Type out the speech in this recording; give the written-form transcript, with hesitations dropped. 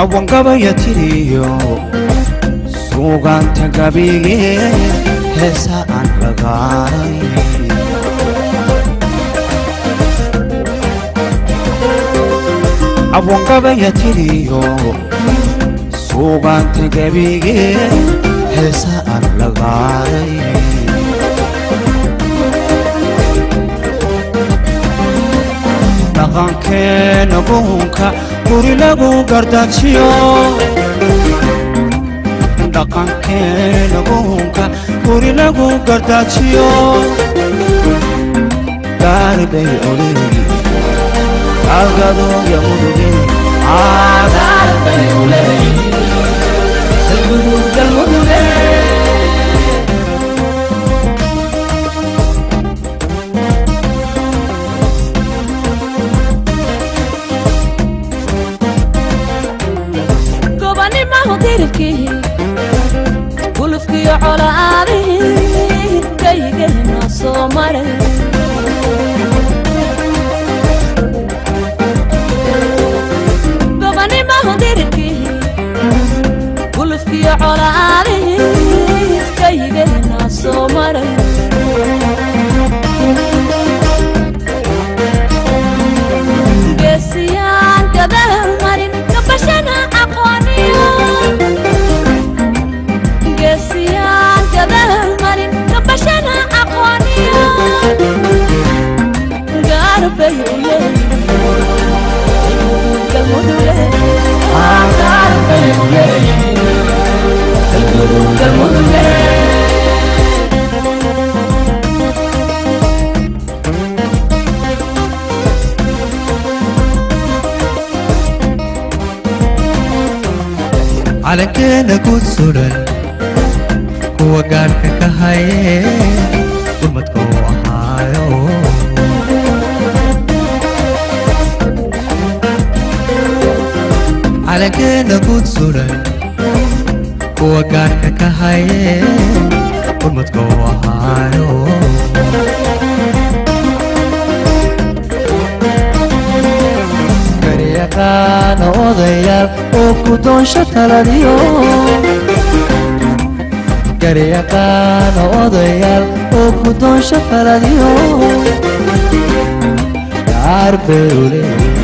Awangabaya tiriyo suugaanta gabige heesa aan lagaaray. Awangabaya tiriyo suugaanta gabige heesa aan lagaaray. Dhaqankeena guunka guri lagu gardaajiyo, dhaqankeena guunka guri lagu gardaajiyo, gaarbay oleeyi algadooya muduge, gaarbay oleeyi galmudug galmuduge. Gobanimahu dirirkii gulufkiyo colaadihii gayigayna soo maray. Gobanimahu dirirkii gulufkiyo colaadihii gayigayna soo maray. Geesiyaan gadaal marin gabashana aqooniyo, geesiyaan gadaal marin gabashana aqooniyo, gaarbay u leeyihiin galmuduge, gaarbay u leeyihiin galmudug galmuduge. Calankeena guud sudan kuwa gaadhka ka haye gurmadka uu ahaayo. Calankeena guud sudan kuwa gaadhka ka haye gurmadka uu ahaayo. Garyaqaana odayaal oo ku doonsho taladiyo, garyaqaana odayaal oo ku doonsho taladiyo, gaar bay u leeyihiin.